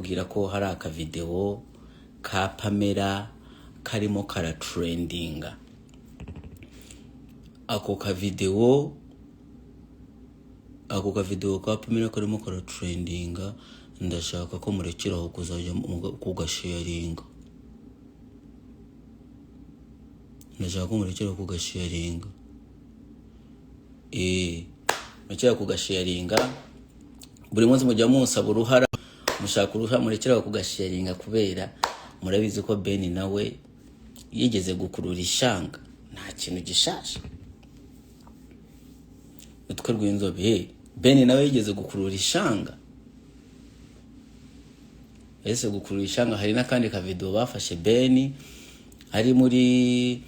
kubabwira ko hari akavidewo ka Pamela karimo karatrendinga. Ako kavidewo ka Pamela karimo karatrendinga, ndashaka ko murekeraho kuzajya kugasharinga. Ndashaka ko murekeraho kugasharinga. Murekeraho kugasharinga. Buri munsi mujya munsaba uruhara, mushaka uruhara, murekeraho kugasharinga kubera murabizi ko Ben nawe yigeze gukurura ishanga, nta kintu gishasha. Utwe rw'inzobe, Ben nawe yigeze gukurura ishanga. Ese gukurura ishanga, hari n'akandi kavidewo bafashe Ben ari muri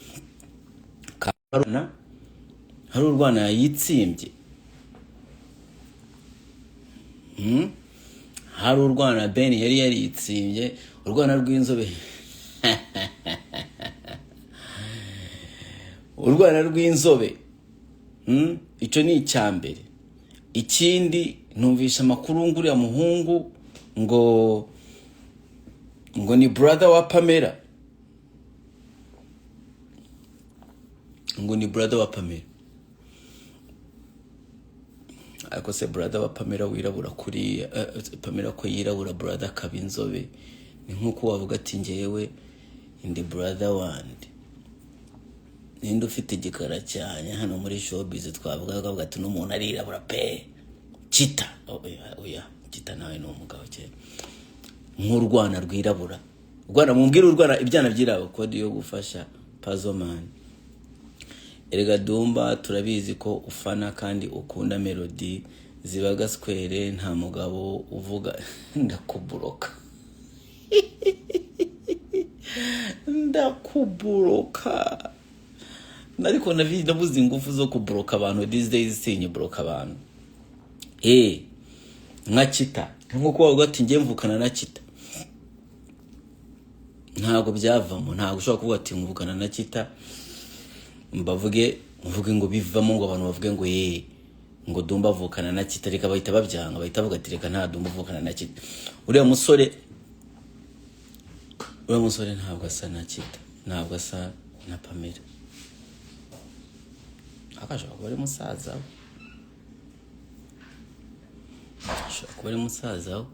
Karuna, hari urwana yitsimbye. Hari urwana Ben yari yaritsimbye, urwana rw'inzobe. Urwana rw'inzobe. Icyo ni icya mbere. Ikindi, numvisha amakuru nguriya muhungu ngo ni brother wa Pamela, ngo ni brother wa Pamela. Ariko se brother wa Pamela wirabura kuri Pamela ko yirabura, brother akaba inzobe, ni nkuko wavuga ati ngewe ndi brother wandi. Ninde ufite igikara cyane hano muri showbiz twavuga kavuga ati n'umuntu arirabura pe? Kita. Oya, oya, Kita nawe ni umugabo cyane. Nk'urwana rwirabura, urwana mumbwire, urwana ibyana byirabura, kode yo gufasha Puzzle Man. Erega Dumba, turabizi ko ufana kandi ukunda Melody zibaga square, nta mugabo uvuga ndakuburoka. Ndakuburoka. Ariko nabuze ingufu zo kuburoka abantu these days, sinyiboroka abantu. Nka Kita, nkuko wavuga ati njye mvukana na Kita, ntabwo byavamo. Ntabwo ushobora kuvuga ati mvukana na Kita, mbavuge mvuge ngo bivamo, ngo abantu bavuge ngo ye ngo Dumba avukana na Kita, reka bahita babyanga, bahita bavuga ati reka nta Dumba uvukana na Kita. Uriya musore ntabwo asa na Kita, ntabwo asa na Pamela. Akashobora kuba ari musaza we, ashobora kuba ari musaza we,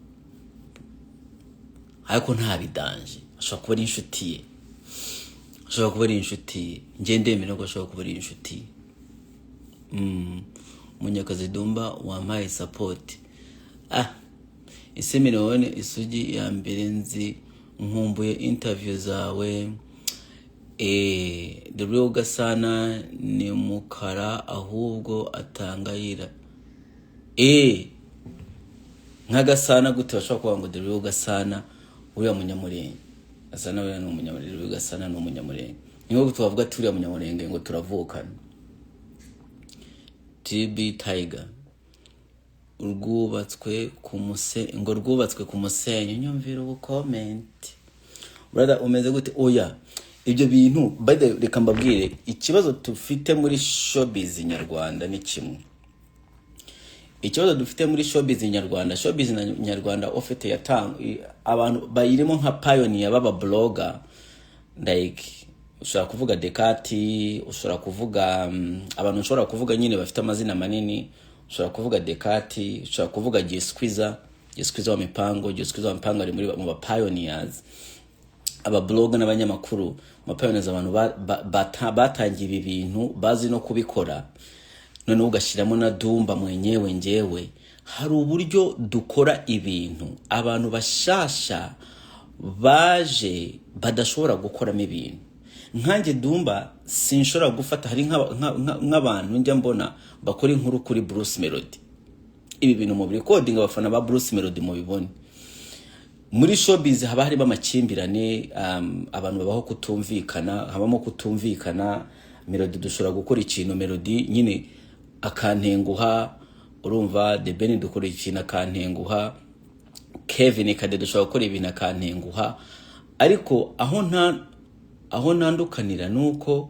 ariko nta bidanje, ashobora kuba ari inshuti ye, ashobora kuba ari inshuti ye. Njye ndemera ko ashobora kuba ari inshuti ye. Munyakazi Dumba wampaye support. Ese miliyoni isugi ya mbere nzi, nkumbuye interview zawe. The real Gasana ni mukara ahubwo atanga yira. Nka Gasana gute bashobora kuvuga ngo the real Gasana uriya munyamurenge? Gasana uriya ni umunyamurenge, uriya Gasana ni umunyamurenge. Ni nko tubavuga ati uriya munyamurenge ngo turavukana. TB Tiger rwubatswe ku muse ngo rwubatswe ku musenyi, nyumvira ubu comment. Brother, umeze gute? Oya, ibyo bintu, by the way, reka mbabwire ikibazo dufite muri showbiz nyarwanda ni kimwe. Ikibazo dufite muri showbiz nyarwanda, showbiz nyarwanda ofite yatanga abantu bayirimo nka pioneer baba blogger, like ushobora kuvuga Dekati, ushobora kuvuga abantu ushobora kuvuga nyine bafite amazina manini, ushobora kuvuga Dekati, ushobora kuvuga Jesquiza, Jesquiza wa Mipango. Jesquiza wa Mipango ari muri mu ba pioneers, aba blogger n'abanyamakuru mu pioneers, abantu batangiye ibi bintu bazi no kubikora. Noneho ugashyiramo na Dumba mwenyewe. Ngewe hari uburyo dukora ibintu abantu bashasha baje badashobora gukoramo ibintu. Nkanjye Dumba sinshobora gufata, hari nk'abantu njya mbona bakora inkuru kuri Bruce Melody. Ibi bintu mu recording, abafana ba Bruce Melody mubibone. Muri showbiz haba harimo amakimbirane, abantu babaho kutumvikana, habamo kutumvikana. Melody dushobora gukora ikintu, Melody nyine akantenguha, urumva? The Ben dukora ikintu akantenguha, Kevin Kade dushobora gukora ibintu akantenguha, ariko aho ntandukanira nuko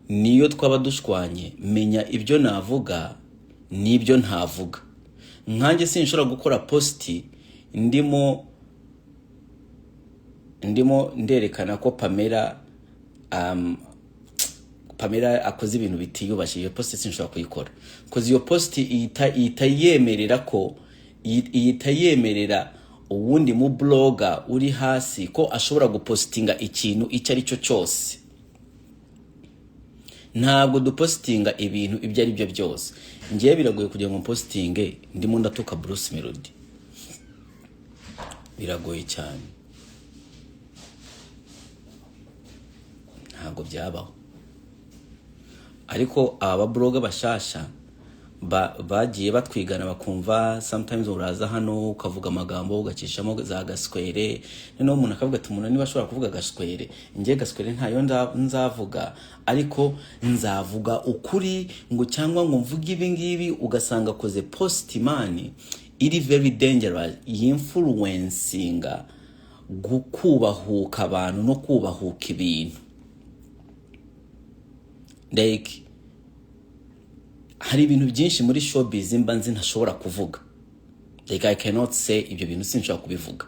niyo twaba dushwanye menya ibyo navuga n'ibyo ntavuga. Nkanjye sinshobora gukora post ndimo ndimo nderekana ko Pamela akoze ibintu bitiyubashye. Iyo post sinshobora kuyikora, 'cause iyo post ihita yemerera ko ihita yemerera uwundi mu blogger uri hasi ko ashobora gupostinga ikintu icyo ari cyo cyose. Ntabwo dupostinga ibintu ibyo ari byo byose. Ngewe biragoye kugira ngo mpostinge ndimo ndatuka Bruce Melody, biragoye cyane, ntabwo byabaho. Ariko aba blogger bashasha bagiye batwigana, bakumva sometimes uraza hano ukavuga amagambo, ugacishamo za gaswere, noneho umuntu akavuga ati: "Umuntu niba ashobora kuvuga gaswere, njye gaswere ntayo nzavuga, ariko nzavuga ukuri," ngo cyangwa ngo mvuge ibi ngibi. Ugasanga akoze post, man, iri very dangerous, yinfluencinga kubahuka abantu no kubahuka ibintu. Like, hari ibintu byinshi muri showbiz mba nzi ntashobora kuvuga. Like, I cannot say, ibyo bintu sinshobora kubivuga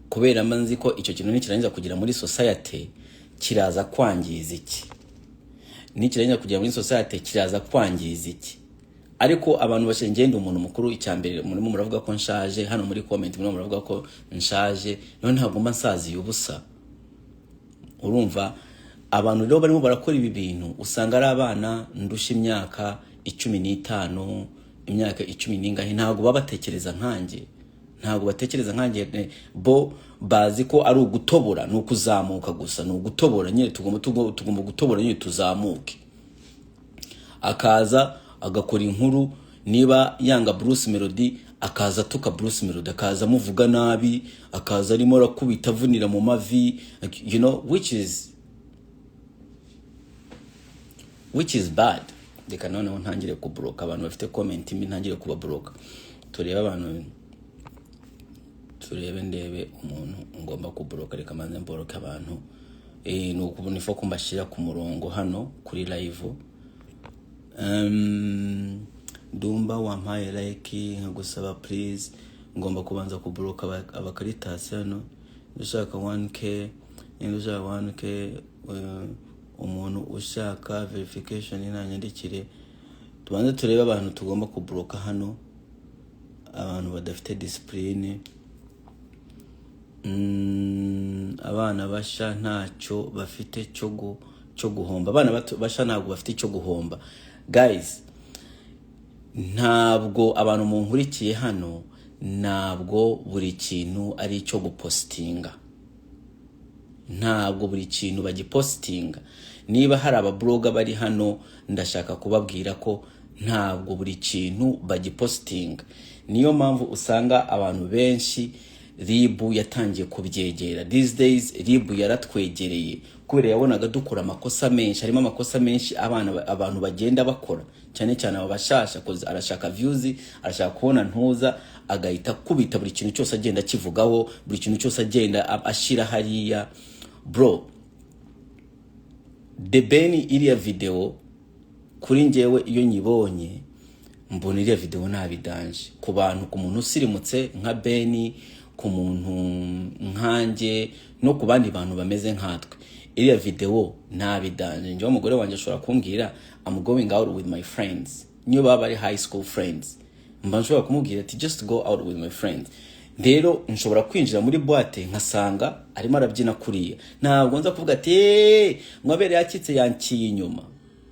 kubera mba nzi ko icyo kintu nikirangiza kugera muri society kiraza kwangiza iki, nikirangiza kugera muri society kiraza kwangiza iki. Ariko abantu bashe, ngenda umuntu mukuru. Icya mbere, murimo muravuga ko nshaje hano muri comment, murimo muravuga ko nshaje. None ntabwo mba nsaziye ubusa. Urumva, abantu rero barimo barakora ibi bintu usanga ari abana ndusha imyaka 15, imyaka icumi n'ingahe. Ntabwo baba batekereza nkanjye, ntabwo batekereza nkanjye. Bo bazi ko ari ugutobora, ni ukuzamuka gusa, ni ugutobora nyine, tugomba gutobora nyine tuzamuke. Akaza agakora inkuru, niba yanga Bruce Melody, akaza atuka Bruce Melody, akaza amuvuga nabi, akaza arimo arakubita, avunira mu mavi, which is bad. Reka noneho ntangire kublocka abantu bafite comment mbi, ntangire kubablocka. Turebe abantu, turebe, ndebe umuntu ngomba kublocka. Reka manze mblocke abantu. Ni ukubona ifo ko mbashyira ku murongo hano kuri live. Dumba, wampaye like nkagusaba please. Ngomba kubanza kublocka abakaritasi hano. Ushaka 1K, niba ushaka 1K, umuntu ushaka verification nanyandikire. Tubanze turebe abantu tugomba kublocka hano, abantu badafite discipline. Abana basha ntacyo bafite cyo guhomba. Abana bato basha ntabwo bafite icyo guhomba. Guys, ntabwo abantu munkurikiye hano, ntabwo buri kintu ari icyo gupostinga, ntabwo buri kintu bagipostinga. Niba hari abablogger bari hano, ndashaka kubabwira ko ntabwo buri kintu bagipostinga. Niyo mpamvu usanga abantu benshi RIB yatangiye kubyegera. These days RIB yaratwegereye kubera yabonaga dukora amakosa menshi. Harimo amakosa menshi abana, abantu bagenda bakora, cyane cyane aba bashasha, 'cause arashaka views, arashaka kubona ntuza, agahita akubita buri kintu cyose agenda akivugaho, buri kintu cyose agenda ashyira hariya. Bro, The Ben, iriya video kuri njyewe iyo nyibonye mbona iriya video ntabidanje ku bantu, ku muntu usirimutse nka Ben, ku muntu nkanjye no ku bandi bantu bameze nkatwe, iriya video ntabidanje. Njyewe umugore wanjye ashobora kumbwira: "I'm going out with my friends." Niyo baba ari high school friends, mba nshobora kumubwira ati: "Just go out with my friends." Rero nshobora kwinjira muri boîte nkasanga arimo arabyina kuriya, ntabwo nza kuvuga ati: "Eee, ngo abere yakitse yanciye inyuma."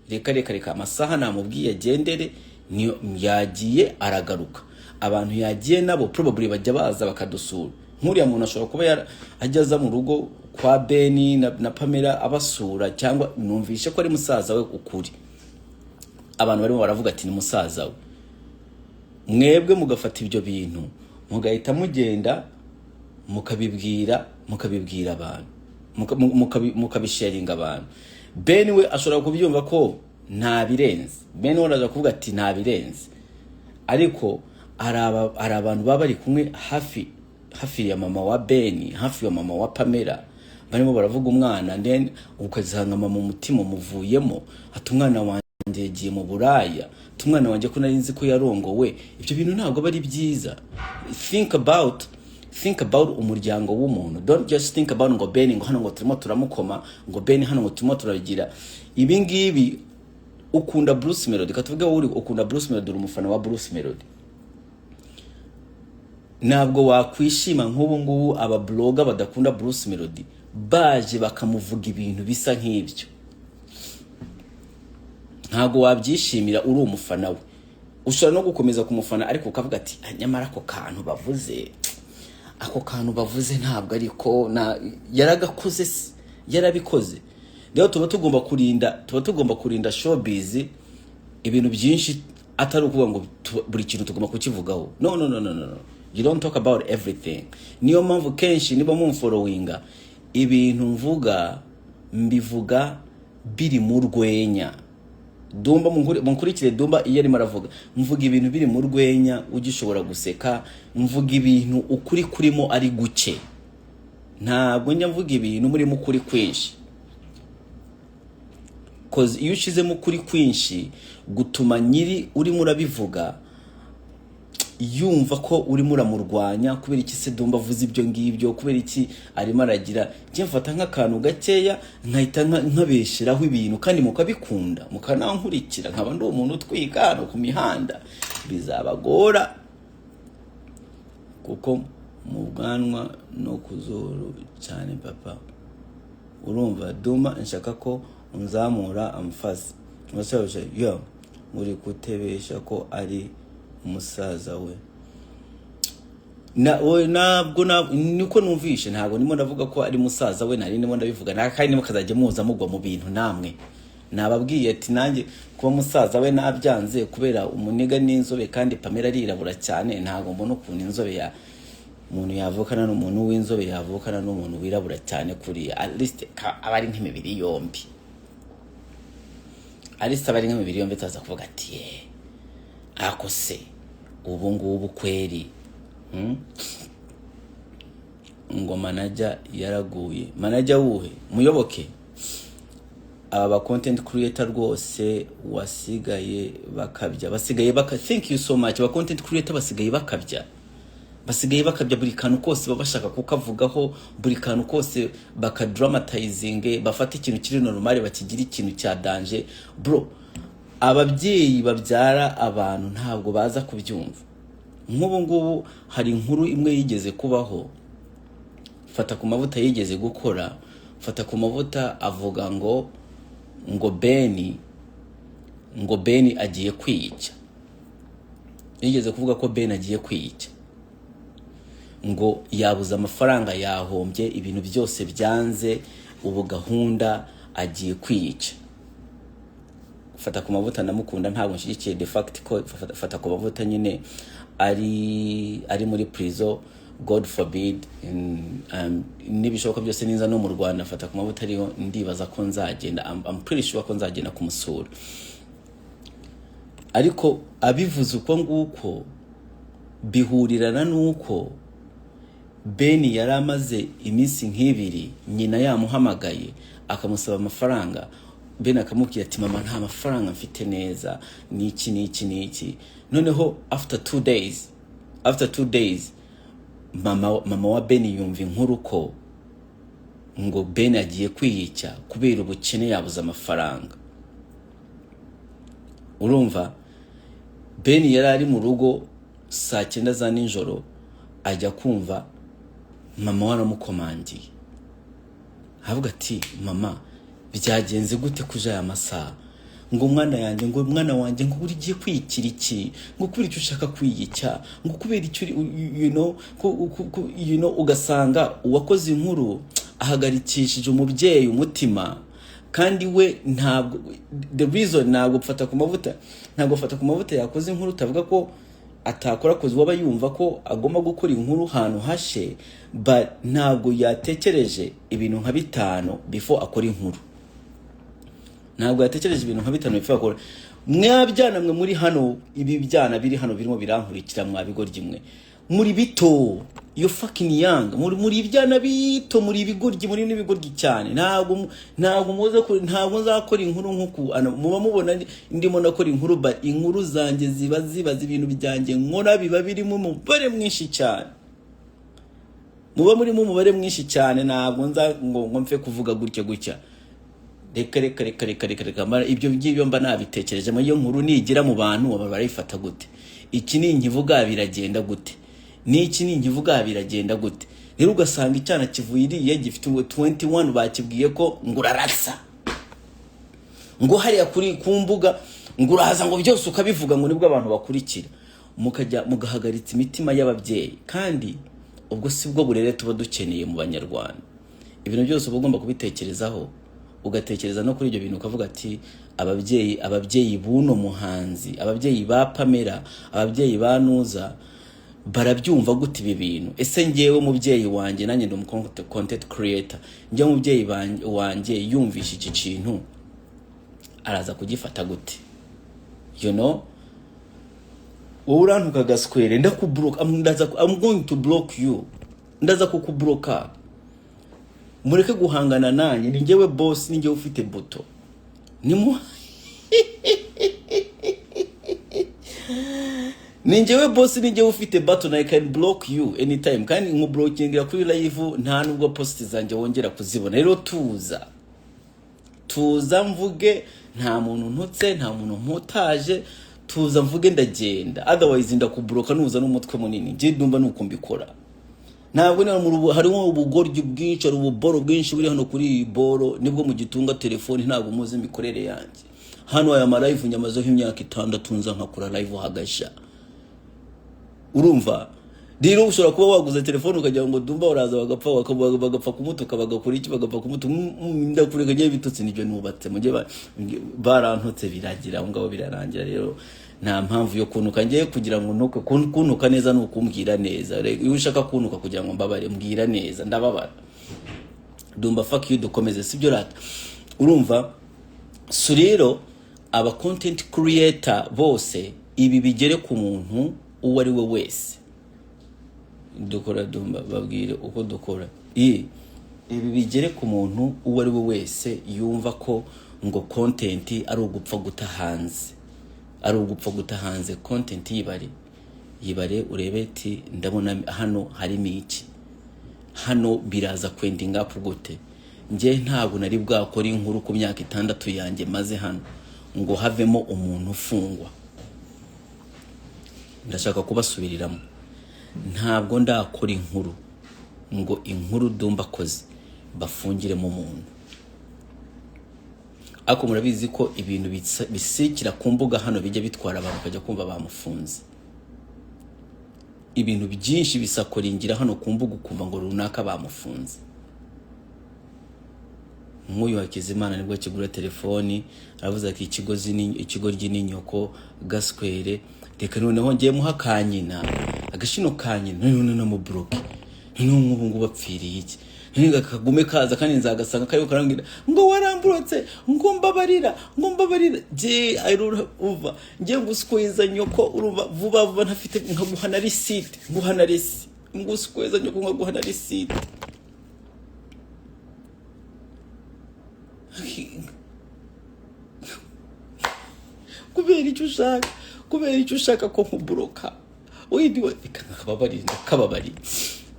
Reka, reka, reka. Amasaha namubwiye agendere niyo yagiye, aragaruka. Abantu yagiye nabo probably bajya baza bakadusura. Nk'uriya muntu ashobora kuba ajya aza mu rugo kwa Beni na Pamela abasura, cyangwa numvishe ko ari musaza we. Ukuri, abantu barimo baravuga ati ni musaza we. Mwebwe mugafata ibyo bintu mugahita mugenda mukabibwira abantu, mukabisharinga abantu. Ben we ashobora kubyumva ko nta birenze. Ben we araza kuvuga ati nta birenze, ariko hari abantu baba bari kumwe hafi hafi ya mama wa Ben, hafi ya mama wa Pamela, barimo baravuga umwana, then ukazanga mama umutima umuvuyemo, ati: "Umwana wanjye yagiye mu buraya," ati: "Umwana wanjye ko nari nzi ko yarongowe." Ibyo bintu ntabwo aba ari byiza. Think about Think about umuryango w'umuntu. Don't just think about ngo Ben, ngo hano ngo turimo turamukoma, ngo Ben hano ngo turimo turabigira ibi ngibi. Ukunda Bruce Melody, katuvuge wowe ukunda Bruce Melody, uri umufana wa Bruce Melody, ntabwo wakwishima nk'ubu ngubu aba blogger badakunda Bruce Melody baje bakamuvuga ibintu bisa nk'ibyo. Ntabwo wabyishimira uri umufana we. Ushobora no gukomeza kumufana, ariko ukavuga ati: "Ah, nyamara ako kantu bavuze ntabwo ariko na yaragakoze se, yarabikoze." Rero tuba tugomba kurinda showbiz ibintu byinshi, atari ukuvuga ngo buri kintu tugomba kukivugaho. No, no, no, no, no, no. You don't talk about everything. Niyo mpamvu kenshi niba mumfollowinga, ibintu mvuga mbivuga biri mu rwenya. Dumba, munkurikire Dumba iyo arimo aravuga, mvuga ibintu biri mu rwenya, ugishobora guseka. Mvuga ibintu ukuri kurimo ari guke. Ntabwo njya mvuga ibintu murimo ukuri kwinshi, 'cause iyo ushizemo ukuri kwinshi gutuma nyiri urimo urabivuga yumva ko urimo uramurwanya. Kubera iki se Dumba avuze ibyo ngibyo? Kubera iki arimo aragira? Njye mfata nk'akantu gakeya nkahita nkabeshyeraho ibintu, kandi mukabikunda, mukanankurikira, nkaba ndi umuntu utwika hano ku mihanda. Bizabagora kuko mu bwanwa no ku zuru cyane. Papa, urumva Duma, nshaka ko unzamura amfasi umusaza yo muri kutebesha ko ari umusaza we na we. Ntabwo niko numvishe, ntabwo ndimo ndavuga ko ari musaza we, nari ndimo ndabivuga na kandi mukazajya muza mugwa mu bintu namwe. Nababwiye ati nanjye kuba musaza we nabyanze kubera umuniga n'inzobe, kandi Pamela arirabura cyane. Ntabwo mbona ukuntu inzobe ya umuntu yavukana n'umuntu w'inzobe yavukana n'umuntu wirabura cyane kuriya. At least aba ari nk'imibiri yombi, at least aba ari nk'imibiri yombi, tuza kuvuga ati: "Ye, ako se ubu ngubu kweri?" Ngo manager yaraguye? Manager wuhe? Muyoboke, aba ba content creator rwose wasigaye bakabya, basigaye baka thank you so much. Ba content creator basigaye bakabya. Buri kantu kose baba bashaka kukavugaho, buri kantu kose bakadramatizinge, bafata ikintu kiri normal bakigira ikintu cya danger. Bro, ababyeyi babyara abantu ntabwo baza kubyumva. Nk'ubu ngubu hari inkuru imwe yigeze kubaho, Fata ku Mavuta yigeze gukora. Fata ku Mavuta avuga ngo Beni agiye kwiyica. Yigeze kuvuga ko Beni agiye kwiyica, ngo yabuze amafaranga, yahombye, ibintu byose byanze, ubu gahunda agiye kwiyica. Fata ku Mavuta ndamukunda, ntabwo nshyigikiye the fact ko Fata ku Mavuta nyine ari muri prison, God forbid. N'ibishoboka byose niza no mu Rwanda Fata ku Mavuta ariho, ndibaza ko nzagenda. I'm pretty sure ko nzagenda kumusura. Ariko abivuze uko nguko bihurirana n'uko Ben yari amaze iminsi nk'ibiri nyina yamuhamagaye akamusaba amafaranga. Ben akamubwira ati: "Mama, nta mafaranga mfite neza, n'iki n'iki n'iki." Noneho after 2 days mama wa Ben yumva inkuru ko ngo Ben agiye kwiyica kubera ubukene, yabuze amafaranga. Urumva, Ben yari ari mu rugo saa 9 za nijoro, ajya kumva mama we aramukomangiye. Avuga ati: "Mama, byagenze gute kuje aya masaha?" Ngo: "Mwana yanjye," ngo: "mwana wanjye," ngo: "urigiye kwiyikira iki?" Ngo: "Kubera icyo ushaka kwiyica?" Ngo: "Kubera icyo uri." Ugasanga uwakoze inkuru ahagarikishije umubyeyi umutima, kandi we ntabwo the reason, ntabwo Fata ku Mavuta yakoze inkuru utavuga ko atakora koze waba yumva ko agomba gukora inkuru ahantu hashe, but ntabwo yatekereje ibintu nka bitanu before akora inkuru. Ntabwo yatekereje ibintu nka bitanu before akora. Mwabyana mwe muri hano, ibi byana biri hano birimo birankurikira, mwabigoryi mwe, muri bito, you fucking young, muri ibyana bito, muri ibigoryi, muri n'ibigoryi cyane. Ntabwo muze ntabwo nzakora inkuru nk'uku muba mubona ndimo nakora inkuru, but inkuru zanjye ziba zibaza ibintu byanjye nkora biba birimo umubare mwinshi cyane. Muba murimo umubare mwinshi cyane. Ntabwo nza ngo mfe kuvuga gutya gutya. Reka, reka, reka, reka, reka, reka. Ibyo ngibyo mba nabitekereje. Iyo nkuru nigira mu bantu, baba barayifata gute? Iki ni nkivuga, biragenda gute? N'iki ni nkivuga, biragenda gute? Rero ugasanga icyana kivuye iriya gifite ngo 21, bakibwiye ko ngo urarasa, ngo hariya kuri ku mbuga, ngo uraza ngo byose ukabivuga, ngo nibwo abantu bakurikira, mukajya mugahagaritsa imitima y'ababyeyi. Kandi ubwo si bwo burere tuba dukeneye mu Banyarwanda. Ibintu byose uba ugomba kubitekerezaho, ugatekereza no kuri ibyo bintu, ukavuga ati ababyeyi b'uno muhanzi, ababyeyi ba Pamela, ababyeyi ba Nuza barabyumva gute ibi bintu? Ese ngewe mubyeyi wanjye, nanjye ndi umu content creator, njye mubyeyi wanjye yumvishe iki kintu araza kugifata gute? Wowe urantuka gaswere, ndakublock. I'm going to block you, ndaza kukubloka. Mureke guhangana nanjye, ni njyewe boss, ni njyewe ufite buto. Ni njyewe boss, ni njyewe ufite button. I can block you anytime, kandi nkublockingira kuri live, nta nubwo post zanjye wongera kuzibona. Rero tuza, tuza mvuge, nta muntu ntutse, nta muntu mputaje. Tuza mvuge, ndagenda, otherwise ndakubloka nuza n'umutwe munini. Njye ndumva nuko mbikora. Ntabwo niba mu rubu harimo ubugoryi bwinshi, hari ububoro bwinshi buri hano kuri iyi boro, nibwo mugitunga telefoni, ntabwo muzi imikorere yanjye hano. Aya ma live nyamazeho imyaka 6, nza nkakora live hagasha. Urumva rero, ushobora kuba waguze telefone ukagira ngo Dumba uraza bagapfa, bagapfa kumutuka, bagakora iki, bagapfa kumutuka. Ndakureka ngiye bitutsi nibyo nubatse mujye barantutse, biragira aho ngaho birarangira. Rero nta mpamvu yo kunuka ngiye kugira ngo ntuke. Kuntuka neza ni ukumbwira neza. Iyo ushaka kuntuka kugira ngo mbabare, mbwira neza, ndababara. Dumba, fuck you, dukomeze, sibyo rata? Urumva? So rero aba content creator bose, ibi bigere ku muntu uwo ari we wese. Dukora, Dumba, babwire uko dukora. Ibi bigere ku muntu uwo ari we wese yumva ko ngo content ari ugupfa guta hanze, ari ugupfa guta hanze content. Yibare, yibare, urebe ati ndabona hano harimo iki, hano biraza kwendinga up gute? Njye ntabwo nari bwakora inkuru ku myaka 6 yanjye maze hano ngo havemo umuntu ufungwa. Ndashaka kubasubiriramo, ntabwo ndakora inkuru ngo inkuru Dumba akoze bafungiremo umuntu. Ariko murabizi ko ibintu bisikira ku mbuga hano bijya bitwara abantu, ukajya kumva bamufunze. Ibintu byinshi bisakoringira hano ku mbuga, ukumva ngo runaka bamufunze. Nk'uyu Hakizimana nibwo akigura telefoni, aravuze ati ikigozi ni ikigoryi ni nyoko gaswere. Reka noneho ngiye muha kanyina, agashino ka nyina, noneho namubloke. Noneho nk'ubu ngubu apfiriye iki? Noneho kagume kaza, kandi nzagasanga kariho karambwira ngo waramburotse, ngo mbabarira, ngo mbabarira. Je uva ngiye ngusweza nyoko, urumva, vuba vuba, ntafite nkaguha na risite, nguha na resi, ngusweza nyoko, nkaguha na risite. Kubera icyo ushaka, kubera icyo ushaka ko nkuburoka windi, reka nkakababarira, ndakababariye,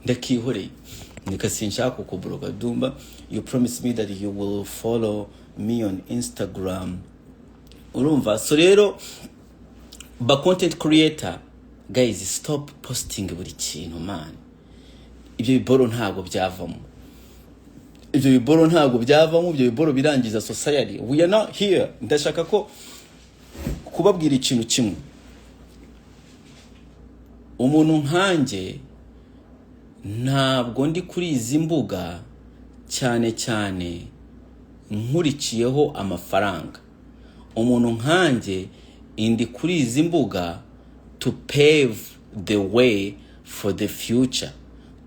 ndakihoreye, reka sinshaka kukuburoka. Dumba, you promise me that you will follow me on Instagram. Urumva? So rero ba content creator, guys, stop posting buri kintu, man. Ibyo biboro ntabwo byavamo, ibyo biboro ntabwo byavamo, ibyo biboro birangiza society. We are not here. Ndashaka ko kubabwira ikintu kimwe: umuntu nkanjye ntabwo ndi kuri izi mbuga cyane cyane nkurikiyeho amafaranga. Umuntu nkanjye indi kuri izi mbuga to pave the way for the future,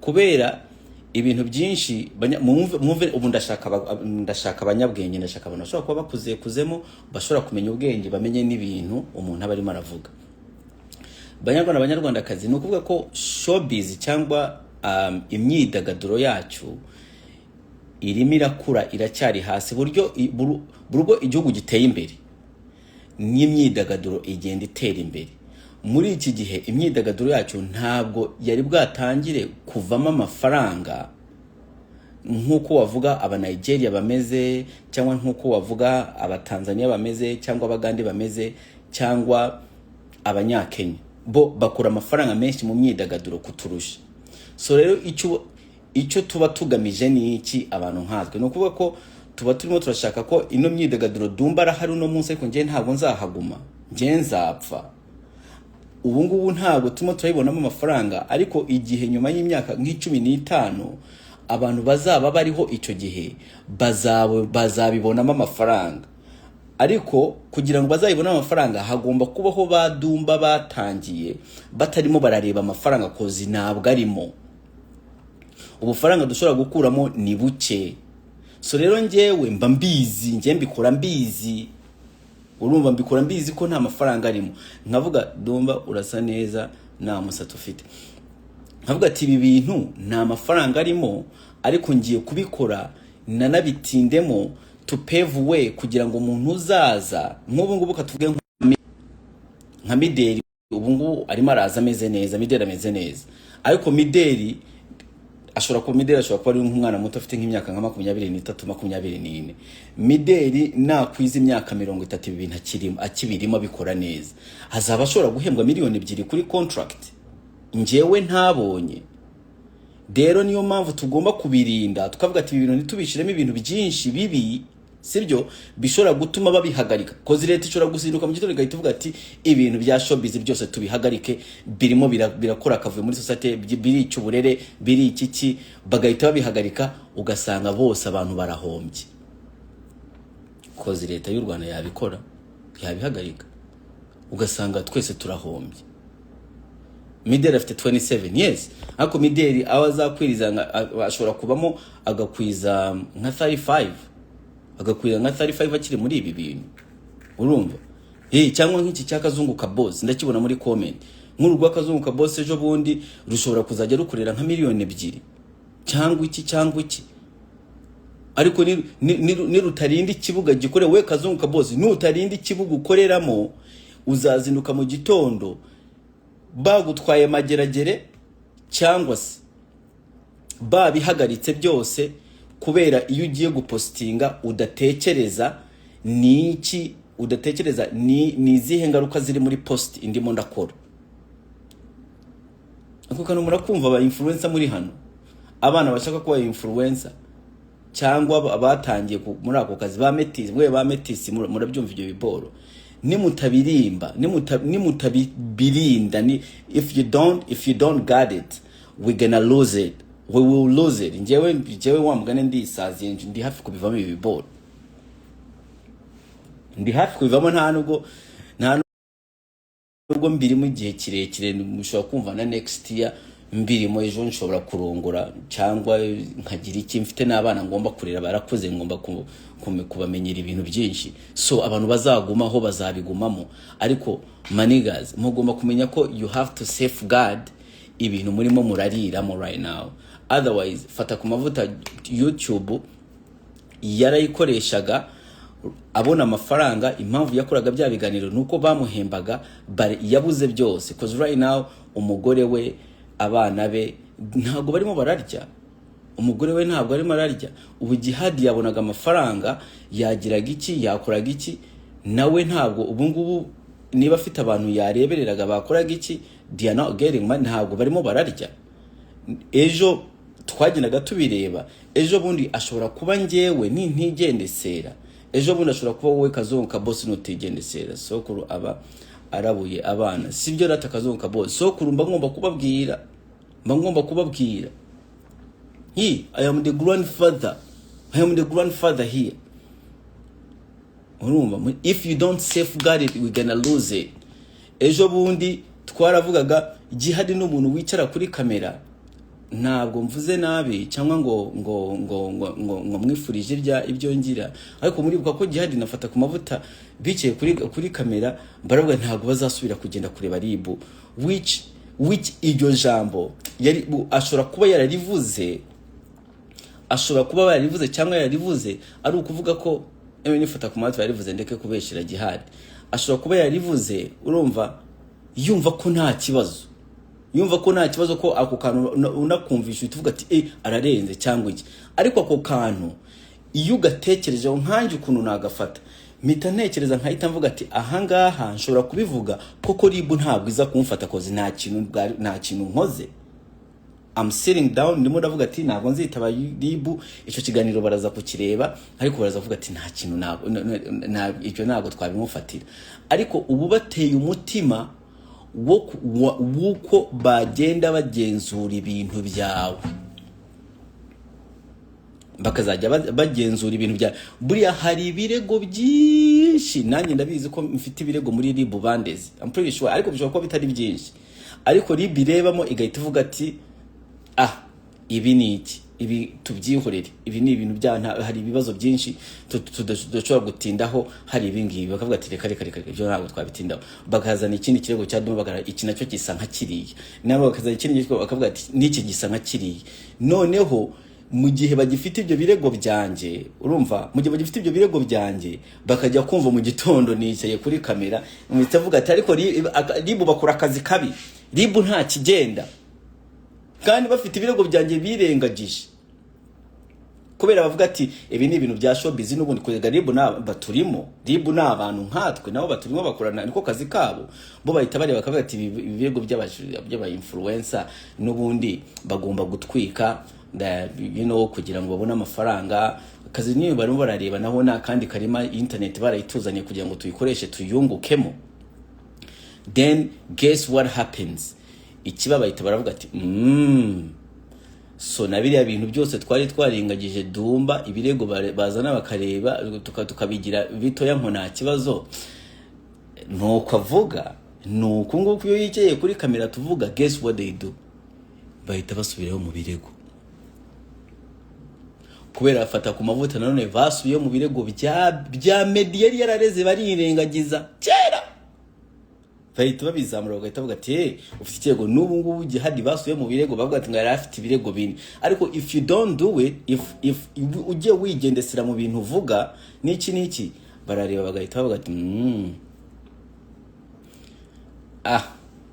kubera ibintu byinshi mwumve ubu ndashaka abanyabwenge, ndashaka abantu bashobora kuba bakuze kuzemo, bashobora kumenya ubwenge, bamenye n'ibintu umuntu aba arimo aravuga. Banyarwanda, Banyarwandakazi, ni ukuvuga ko showbiz cyangwa imyidagaduro yacu irimo irakura, iracyari hasi. Buryo buri uko igihugu giteye imbere n'imyidagaduro igenda itera imbere. Muri iki gihe imyidagaduro yacu ntabwo yari bwatangire kuvamo amafaranga nk'uko wavuga aba Nigeria bameze, cyangwa nk'uko wavuga aba Tanzania bameze, cyangwa Abagande bameze, cyangwa Abanyakenya. Bo bakura amafaranga menshi mu myidagaduro kuturusha. So rero icyo tuba tugamije ni iki? Abantu nkatwe, ni ukuvuga ko tuba turimo turashaka ko ino myidagaduro, Dumba arahari uno munsi, ariko njyewe ntabwo nzahaguma, njyewe nzapfa. Ubu ngubu ntabwo turimo turayibonamo amafaranga, ariko igihe nyuma y'imyaka nka 15 abantu bazaba bariho icyo gihe bazabibonamo amafaranga. Ariko kugira ngo bazayibone amafaranga, hagomba kubaho ba Dumba batangiye batarimo barareba amafaranga, 'cause ntabwo arimo. Ubufaranga dushobora gukuramo ni buke. So rero njyewe mba mbizi, njyewe mbikora mbizi, urumva, mbikora mbizi ko nta mafaranga arimo. Nkavuga, "Dumba, urasa neza, nta musatsi ufite." Nkavuga ati, "Ibi bintu nta mafaranga arimo, ariko ngiye kubikora nanabitindemo to pave way kugira ngo umuntu uzaza." Nk'ubu ngubu katuvuge nka Mideli, ubu ngubu arimo araza ameze neza. Mideli ameze neza, ariko Mideli ashobora kuba, Mideli ashobora kuba ari nk'umwana muto, afite nk'imyaka nka 23, 24. Mideli nakwiza imyaka 30, ibi bintu akirimo, akibirimo, abikora neza, azaba ashobora guhembwa miliyoni 2 kuri contract njyewe ntabonye. Rero niyo mpamvu tugomba kubirinda, tukavuga ati ibi bintu ntitubishyiremo ibintu byinshi bibi, sibyo, bishobora gutuma babihagarika, 'cause leta ishobora guzinduka mu gitondo igahita ivuga ati ibintu bya showbiz byose tubihagarike, birimo birakora akavuyo muri society, birica uburere, birica iki, bagahita babihagarika, ugasanga bose abantu barahombye. 'Cause leta y'u Rwanda yabikora, yabihagarika, ugasanga twese turahombye. Mideli afite 27 years, ariko Mideli aho azakwiriza ashobora kubamo agakwiza nka 35, agakwiza nka 35 akiri muri ibi bintu, urumva? Cyangwa nk'iki cya Kazungu ka Boss, ndakibona muri comment, nk'uru rwa Kazungu ka Boss ejo bundi rushobora kuzajya rukorera nka miliyoni 2 cyangwa iki cyangwa iki, ariko nirutarinda ikibuga gikore. We Kazungu ka Boss, nutarinda ikibuga ukoreramo, uzazinduka mu gitondo bagutwaye Mageragere cyangwa se babihagaritse byose, kubera iyo ugiye gupostinga udatekereza ni iki, udatekereza ni izihe ngaruka ziri muri post ndimo ndakora. Ako kantu murakumva, aba influencer muri hano, abana bashaka kuba influencer cyangwa abatangiye muri ako kazi, ba Metisi, mwe ba Metisi, murabyumva ibyo biboro. Nimutabirimba, nimutabirinda, ni if you don't guard it, we gonna lose it, we will lose it. Njyewe wa mugani ndisaziye, ndi hafi kubivamo. Ibi biboro ndi hafi kubivamo. Nta nubwo mbirimo igihe kirekire. Mushobora kumva na next year mbirimo. Ejo nshobora kurongora cyangwa nkagira iki, mfite n'abana ngomba kurera, barakuze, ngomba kubamenyera ibintu byinshi. So abantu bazagumaho bazabigumamo, ariko my niggas, mugomba kumenya ko you have to safeguard ibintu murimo murariramo right now. Otherwise, Fata ku Mavuta YouTube yarayikoreshaga abona amafaranga. Impamvu yakoraga bya biganiro ni uko bamuhembaga, but yabuze byose, 'cause right now umugore we, abana be ntabwo barimo bararya, umugore we ntabwo arimo ararya. Ubu Jihadi yabonaga amafaranga, yagiraga iki, yakoraga iki, nawe ntabwo ubu ngubu niba afite abantu yarebereraga bakoraga iki, they are not getting money, ntabwo barimo bararya. Ejo twagendaga tubireba, ejo bundi ashobora kuba njyewe nintigendesera, ejo bundi ashobora kuba wowe Kazungu ka Boss nutigendesera. Sokuru aba arabuye abana, sibyo rata Kazungu ka Boss? Sokuru mba ngomba kubabwira, mba ngomba kubabwira. He, I am the grandfather, I am the grandfather here, urumva? If you don't safeguard it, we gonna lose it. Ejo bundi twaravugaga Jihadi ni umuntu wicara kuri kamera. Ntabwo mvuze nabi cyangwa ngo mwifurije ibyo ngira, ariko muribuka ko Jihadi nafata ku Mavuta bicaye kuri kamera baravuga ntabwo bazasubira kugenda kureba RIB, which iryo jambo yari ashobora kuba yararivuze, ashobora kuba yararivuze cyangwa yararivuze ari ukuvuga ko ewe nifata ku Mavuta yarivuze, ndeke kubeshyira Jihadi, ashobora kuba yarivuze, urumva? Yumva ko nta kibazo, yumva ko nta kibazo, ko ako kantu unakumvisha uhita uvuga ati: "Eh, ararenze," cyangwa iki. Ariko ako kantu iyo ugatekerejeho, nkanjye ukuntu nagafata, mpita ntekereza, nkahita mvuga ati: "Ahangaha nshobora kubivuga koko, RIB ntabwo iza kumfata 'cause nta kintu nta kintu nkoze." I'm sitting down, ndimo ndavuga ati: "Ntabwo nzitaba RIB." Icyo kiganiro baraza kukireba, ariko baraza kuvuga ati: "Nta kintu, ntabwo ibyo ntabwo twabimufatira." Ariko ubu bateye umutima wo w'uko bagenda bagenzura ibintu byawe, bakazajya bagenzura ibintu bya buriya. Hari ibirego byinshi, nanjye ndabizi ko mfite ibirego muri RIB bandeze, I'm pretty sure, ariko bishobora kuba bitari byinshi. Ariko RIB irebamo igahita ivuga ati: "Ah, ibi ni iki? Ibi tubyihorere, ibi ni ibintu bya hari ibibazo byinshi tudashobora gutindaho." Hari ibi ngibi bakavuga ati: "Reka, reka, reka, ibyo ntabwo twabitindaho." Bakazana ikindi kirego cya Duma, bakara iki nacyo gisa nka kiriya, nabo bakazana ikindi kirego, bakavuga ati: "N'iki gisa nka kiriya." Noneho mu gihe bagifite ibyo birego byanjye, urumva, mu gihe bagifite ibyo birego byanjye, bakajya kumva mu gitondo nicaye kuri kamera mpita avuga ati: "Ariko RIB bakora akazi kabi, RIB nta kigenda," kandi bafite ibirego byanjye birengagije kubera bavuga ati: "Ibi ni ibintu bya showbiz n'ubundi." Kurega RIB na baturimo, RIB ni abantu nkatwe, nabo baturimo, bakorana, niko kazi kabo. Bo bahita bareba bakavuga ati: "Ibi birego by'aba influencer n'ubundi bagomba gutwika kugira ngo babone amafaranga." Akazi niyo barimo barareba, naho ni akandi karima. Internet barayituzaniye kugira ngo tuyikoreshe, tuyungukemo. Then guess what happens? Ikiba bahita baravuga ati: "So na biriya bintu byose twari twarengagije Dumba, ibirego bazana bakareba tukabigira bitoya ngo nta kibazo." Nuko avuga, nuko nguko iyo yicaye kuri kamera tuvuga, guess what they do? Bahita basubirayo mu birego kubera bafata ku mavuta. Nanone basubiye mu birego bya Meddy yari yarareze, barirengagiza kera, bahita babizamura, bagahita bavuga ati: "Hey, ufite ikirego n'ubu ngubu gihari." Basubiye mu birego, bavuga ati ngo yari afite ibirego bine. Ariko if you don't do it, if ugiye wigendesera mu bintu uvuga n'iki n'iki, barareba bagahita bavuga ati: "Ah,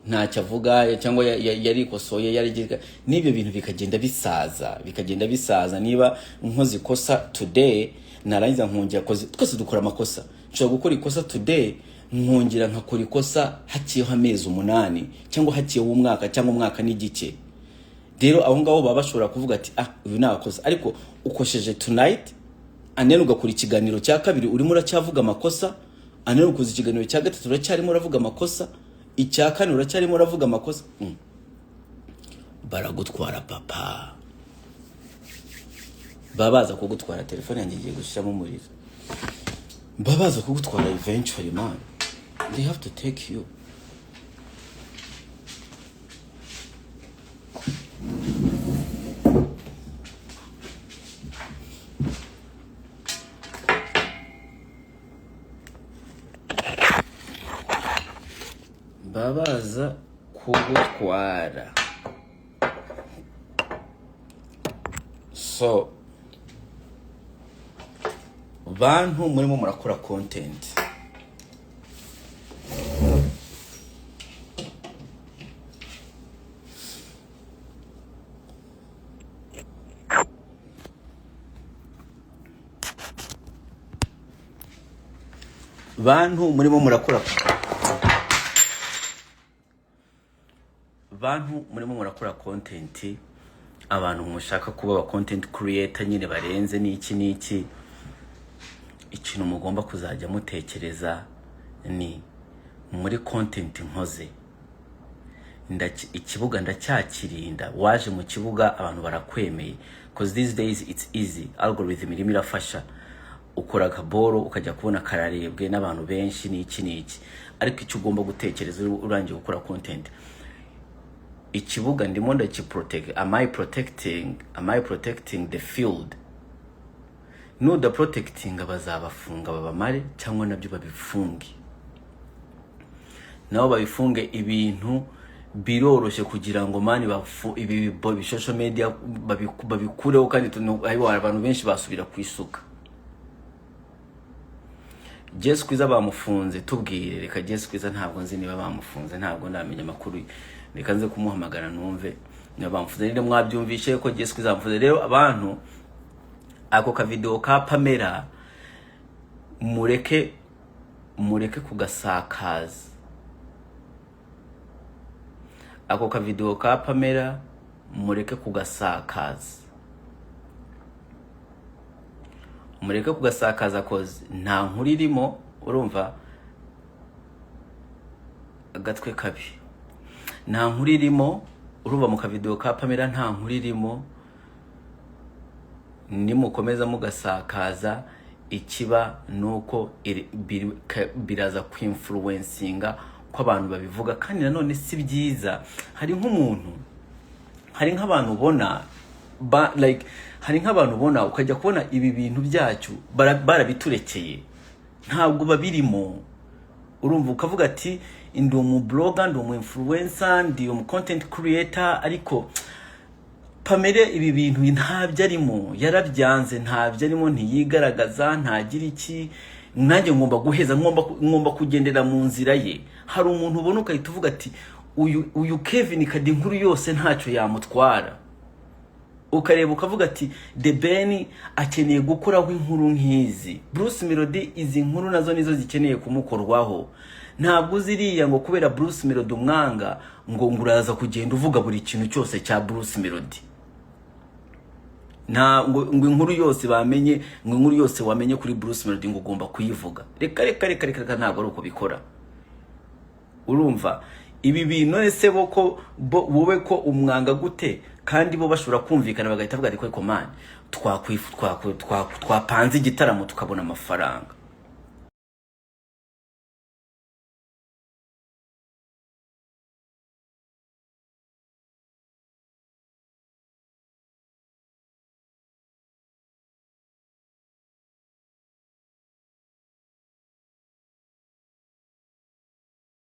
ntacyo avuga," cyangwa yarikosoye, yarigira n'ibyo bintu bikagenda bisaza, bikagenda bisaza. Niba nkoze ikosa today, narangiza nkongera, koze, twese dukora amakosa, nshobora gukora ikosa today, nkongera nkakora ikosa haciyeho amezi 8 cyangwa haciyeho umwaka cyangwa umwaka n'igice. Rero aho ngaho baba bashobora kuvuga ati: "Ah, uyu ni abakosa." Ariko ukosheje tonight and then ugakora ikiganiro cya kabiri urimo uracyavuga amakosa, and then ukoze ikiganiro cya gatatu uracyarimo uravuga amakosa, icya kane uracyarimo uravuga amakosa. Baragutwara papa, baba baza kugutwara. Telefone yanjye igiye gushyiramo umuriro. Baba baza kugutwara eventually, man, they have to take you. Baba baza kugutwara. So bantu murimo murakora content, bantu murimo murakora, bantu murimo murakora content, abantu mushaka kuba aba content creator nyine barenze n'iki n'iki, ikintu mugomba kuzajya mutekereza ni: muri content nkoze, ikibuga ndacyakirinda? Waje mu kibuga, abantu barakwemeye, 'cause these days it's easy, algorithm irimo irafasha, ukora akaboro ukajya kubona kararebwe n'abantu benshi n'iki n'iki. Ariko icyo ugomba gutekereza urangiye gukora content: ikibuga ndimo ndakiprotect? Am I protecting the field? Nuda protecting, bazabafunga babamare, cyangwa nabyo babifunge, nabo babifunge. Ibintu biroroshye kugira ngo man bafu ibi social media babikureho, kandi ayiwa, abantu benshi basubira ku isuka. Jess Kwiza bamufunze? Tubwire. Reka, Jess Kwiza ntabwo nzi niba bamufunze, ntabwo ndamenya amakuru. Reka nze kumuhamagara numve niba bamufunze. Rero mwabyumvishe ko Jess Kwiza bamufunze. Rero abantu, ako kavideo ka Pamela mureke kugasakaza. Ako kavideo ka Pamela mureke kugasakaza, mureke kugasakaza, 'cause nta nkuru irimo. Urumva agatwe kabi, nta nkuru irimo. Urumva, mu kavideo ka Pamela nta nkuru irimo. Nimukomeza mugasakaza, ikiba nuko biraza kwinfluencinga ko abantu babivuga, kandi nanone si byiza. Hari nk'umuntu, hari nk'abantu ubona ba, like hari nk'abantu ubona ukajya kubona ibi bintu byacu barabiturekeye, ntabwo babirimo. Urumva, ukavuga ati ndi umu blogger, ndi umu influencer, ndi umu content creator, ariko Pamela ibi bintu ntabyo arimo, yarabyanze, ntabyo arimo, ntiyigaragaza, ntagira iki. Nanjye ngomba guheza, ngomba kugendera mu nzira ye. Hari umuntu ubona ugahita uvuga ati uyu Kevin Kade inkuru yose ntacyo yamutwara. Ukareba ukavuga ati The Ben akeneye gukoraho inkuru nk'izi, Bruce Melody izi nkuru nazo nizo zikeneye kumukorwaho. Ntabwo uziriya ngo kubera Bruce Melody umwanga ngo uraza kugenda uvuga buri kintu cyose cya Bruce Melody, nta ngo inkuru yose bamenye, ngo inkuru yose wamenye kuri Bruce Melody ngo ugomba kuyivuga. Reka, reka, reka, reka, reka, ntabwo ari uko bikora. Urumva, ibi bintu ese bo ko bo wowe ko umwanga gute, kandi bo bashobora kumvikana bagahita bavuga ati ariko man, twapanze igitaramo tukabona amafaranga.